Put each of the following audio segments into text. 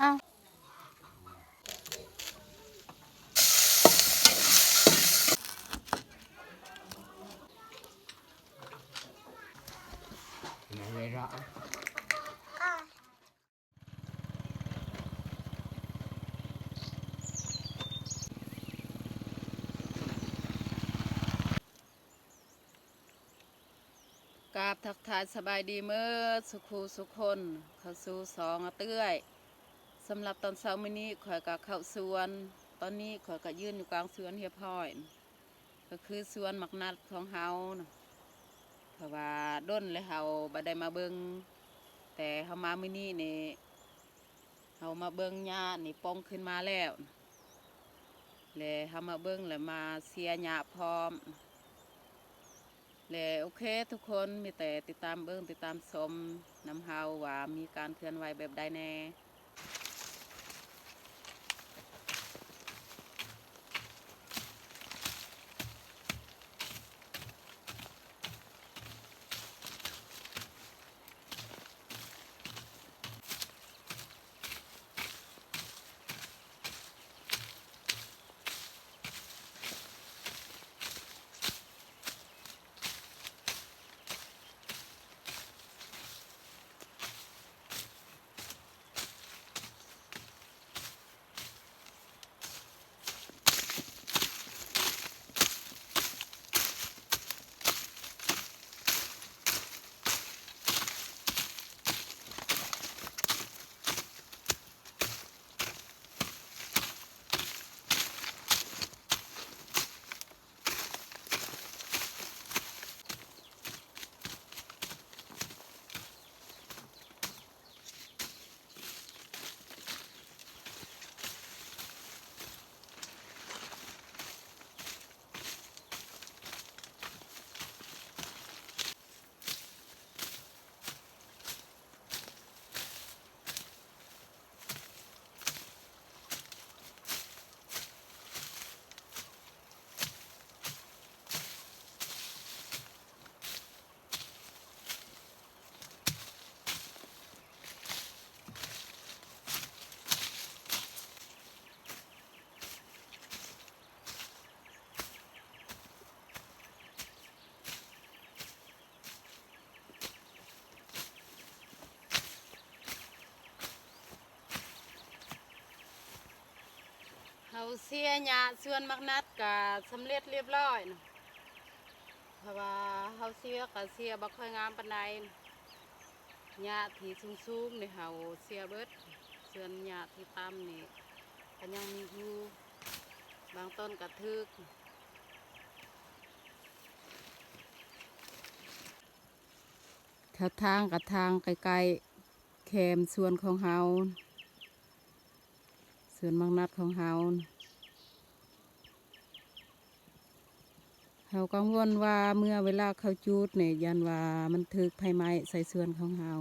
ອ້າວ ກາບທັກທາຍສະບາຍດີເໝິດສຸຄູ່ສຸຄົນ ເຂົ້າສູ່ຊ່ອງອາເອື້ອຍ. ສຳລັບຕອນເຊົ້າມື້ນີ້ ຂ້ອຍກໍເຂົ້າສວນ. ຕອນນີ້ຂ້ອຍກໍຢືນຢູ່ກາງສວນຮຽບຮ້ອຍ ກໍຄືສວນໝາກນັດຂອງເຮົານະ ເພາະວ່າດົນແລ້ວເຮົາບໍ່ໄດ້ມາເບິ່ງ. ແຕ່ເຮົາມາມື້ນີ້ນີ້ ເຮົາມາເບິ່ງຫຍ້ານີ້ປ່ອງຂຶ້ນມາແລ້ວ ແລະເຮົາມາເບິ່ງ ແລະມາເຊຍຫຍ້າພ້ອມ ແລະໂອເຄທຸກຄົນ ມີແຕ່ຕິດຕາມເບິ່ງ ຕິດຕາມຊົມນຳເຮົາວ່າມີການເຄື່ອນໄຫວແບບໃດແດ່. ເຮົາເຊຍຫຍ້າສວນໝາກນັດກະສຳເລັດລຽບຮ້ອຍນະ ເພາະວ່າເຮົາເຊຍກະເຊຍບໍ່ຄ່ອຍງາມປານໃດ. ຫຍ້າທີ່ສູງໆນີ້ເຮົາເຊຍເບິດ, ສ່ວນຫຍ້າທີ່ຕ່ຳນີ້ກະຍັງມີຢູ່, ບາງຕົ້ນກະຖືກ. ແຖວທາງກະທາງໃກ້ໆແຄມສວນຂອງເຮົາ, ສວນໝາກນັດຂອງເຮົາ. ເຮົາກັງວົນວ່າເມື່ອເວລາເຂົາຈູດນີ້ ຢ້ານວ່າມັນຖືກໄຟໄໝ້ໃສ່ສວນຂອງເຮົາ,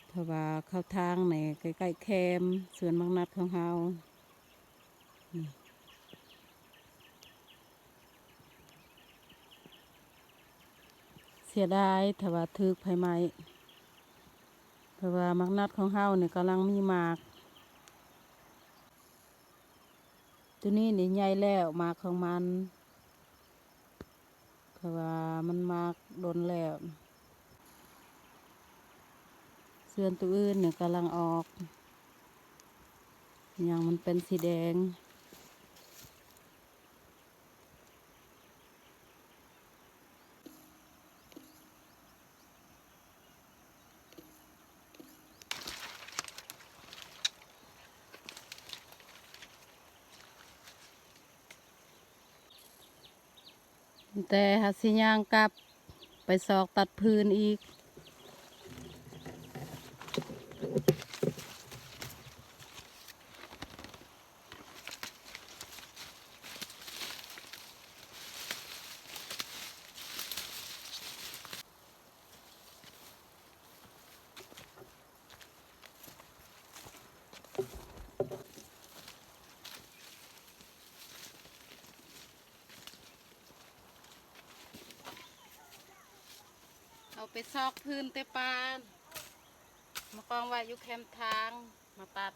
ເພາະວ່າເຂົ້າທາງນີ້ໃກ້ໆແຄມສວນໝາກນັດຂອງເຮົາ. ນີ້ ເສຍດາຍຖ້າວ່າຖືກໄຟໄໝ້, ເພາະວ່າໝາກນັດຂອງເຮົານີ້ກຳລັງມີໝາກ. ໂຕນີ້ນີ້ໃຫຍ່ແລ້ວ ໝາກຂອງມັນ, ເພາະວ່າມັນໝາກດົນແລ້ວ. ສ່ວນໂຕອື່ນນີ້ກຳລັງອອກ, ຍັງມັນເປັນສີແດງ. ແຕ່ເຮົາຊິຍ່າງກັບໄປຊອກຕັດຟືນອີກ. ເຮົາໄປຊອກຟືນແຕ່ປ່າ. ມາກອງໄວ້ຢູ່ແຄມທາງ ມາຕັດ.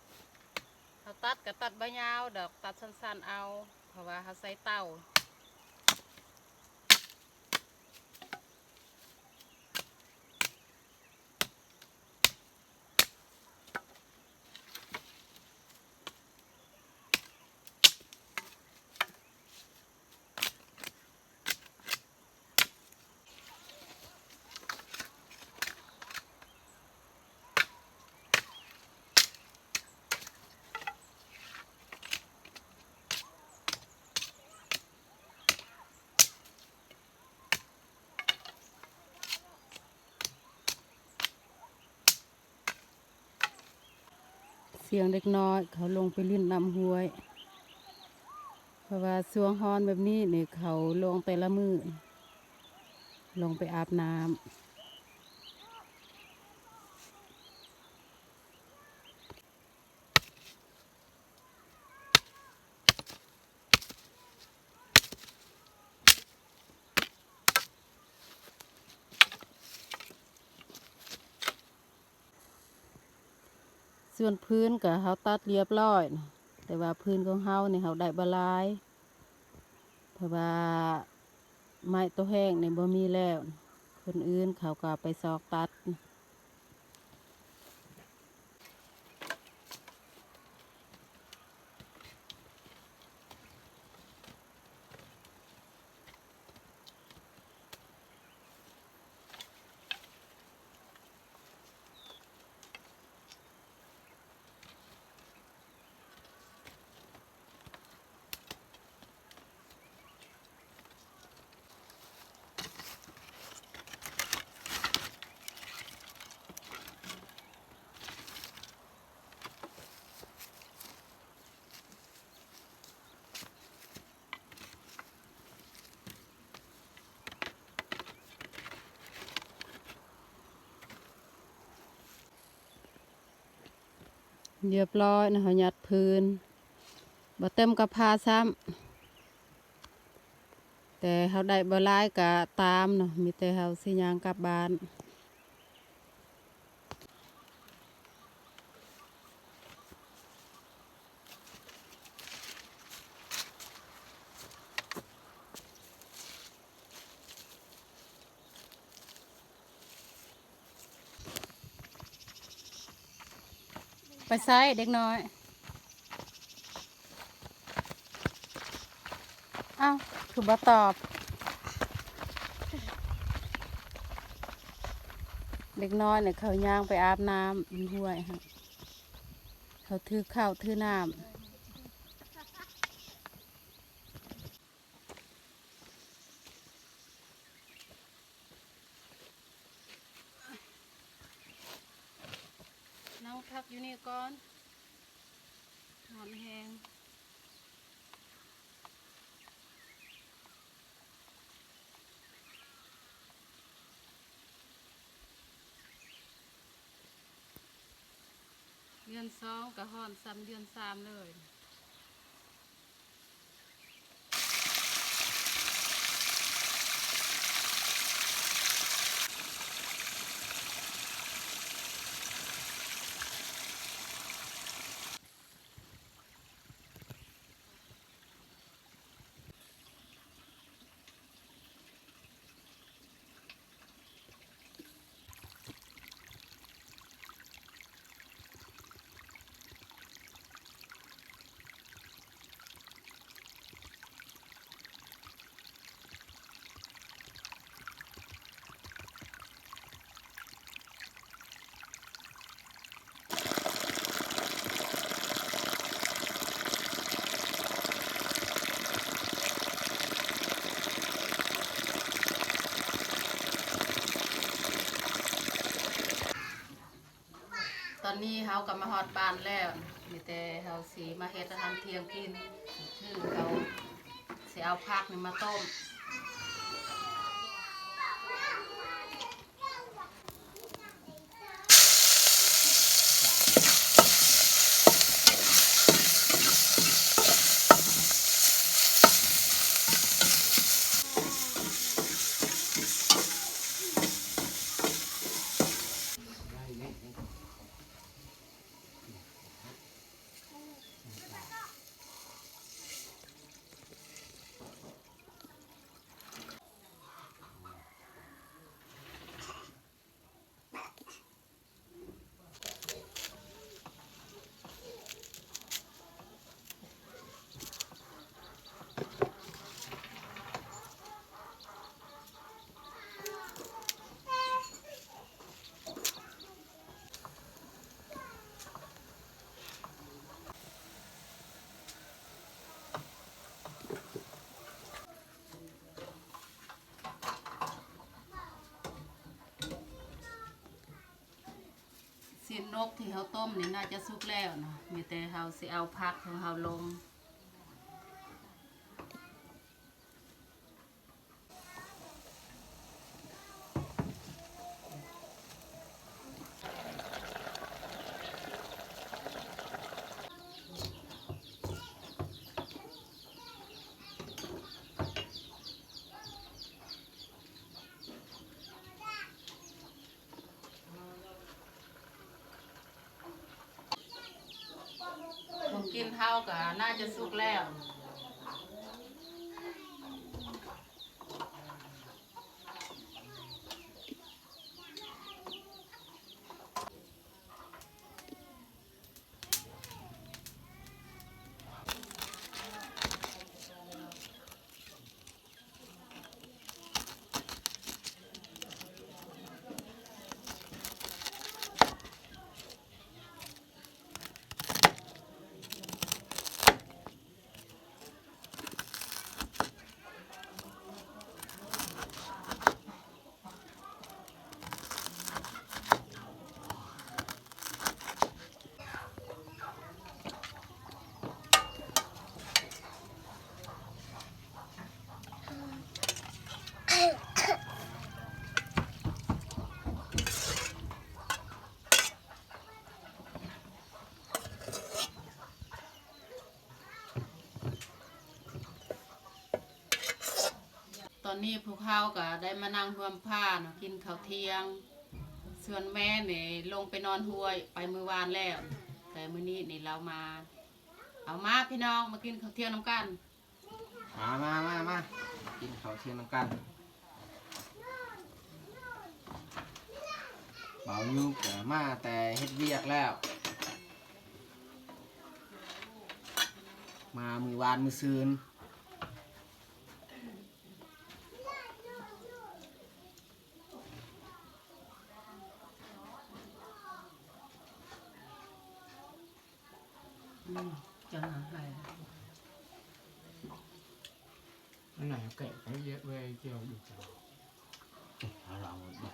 ເຮົາຕັດກໍຕັດບໍ່ຍາວດອກ ຕັດສັ້ນໆເອົາ ເພາະວ່າເຮົາໃສ່ເຕົາ. ສຽງເດັກນ້ອຍເຂົາລົງໄປຫຼິ້ນນ້ຳຫ້ວຍ ເພາະວ່າຊ່ວງຮ້ອນແບບນີ້ນີ້ ເຂົາລົງແຕ່ລະມື້ ລົງໄປອາບນ້ຳ. ສ່ວນພື້ນກໍເຮົາຕັດລຽບລ້ອຍ ແຕ່ວ່າພື້ນຂອງເຮົານີ້ເຮົາໄດ້ບໍ່ຫຼາຍ ເພາະວ່າໄມ້ໂຕແຫ້ງນີ້ບໍ່ມີແລ້ວ ຄົນອື່ນເຂົາກໍໄປຊອກຕັດ. ລຽບລ້ອຍນະ ເຮົາຍັດພື້ນ ບໍ່ເຕັມກັບພາຊ້ຳ ແຕ່ເຮົາໄດ້ບໍ່ຫຼາຍກະຕາມເນາະ ມີແຕ່ເຮົາຊິຍ່າງກັບບ້ານ. ໄປໃສເດັກນ້ອຍ? ອ້າວ ຄືບໍ່ຕອບ? ເດັກນ້ອຍນີ້ເຂົາຍ່າງໄປອາບນ້ຳຢູ່ຫ້ວຍຫັ້ນ ເຂົາຖືເຂົ້າຖືນ້ຳ. ນັ່ງພັກຢູ່ນີ້ກ່ອນ ຮ້ອນແຮງ. ເດືອນສອງກໍຮ້ອນສ່ຳເດືອນສາມເລີຍ. ຕອນນີ້ເຮົາກໍມາຮອດບ້ານແລ້ວ ມີແຕ່ເຮົາຊິມາເຮັດອາຫານທ່ຽງກິນ ຄືເຮົາຊິເອົາຜັກນີ້ມາຕົ້ມ. ໄດ້ແລ້ວ. ນົກທີ່ເຮົາຕົ້ມນີ້ໜ້າຈະສຸກແລ້ວນະ, ມີແຕ່ເຮົາຊິເອົາຜັກຂອງເຮົາລົງ. ຂອງກິນເຮົາກະໜ້າຈະສຸກແລ້ວ. ຕອນນີ້ພວກເຮົາກະໄດ້ມານັ່ງຮ່ວມພາເນາະ ກິນເຂົ້າທ່ຽງ. ສ່ວນແມ່ນີ້ລົງໄປນອນຫ້ວຍ ໄປມື້ວານແລ້ວ, ແຕ່ມື້ນີ້ນີ້ລາວມາ. ເອົາມາພີ່ນ້ອງ ມາກິນເຂົ້າທ່ຽງນຳກັນ. ມາ ມາ ມາ ມາ ກິນເຂົ້າທ່ຽງນຳກັນ. ບ່າວຍຸກະມາແຕ່ເຮັດວຽກແລ້ວ, ມາມື້ວານມື້ຊືນ. ອືມ ຈະຫາໃຫ້ ອັນໄຫນແກະໄປເຍາະເວີຍ ກ່ຽວຢູ່ຈັງ ເອົາລະ ເອົາໝົດ.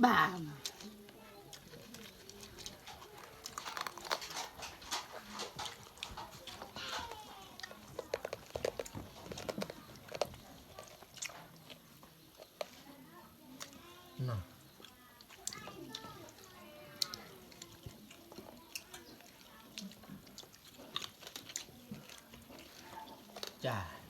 ບາມ ນະ ຈ້າ.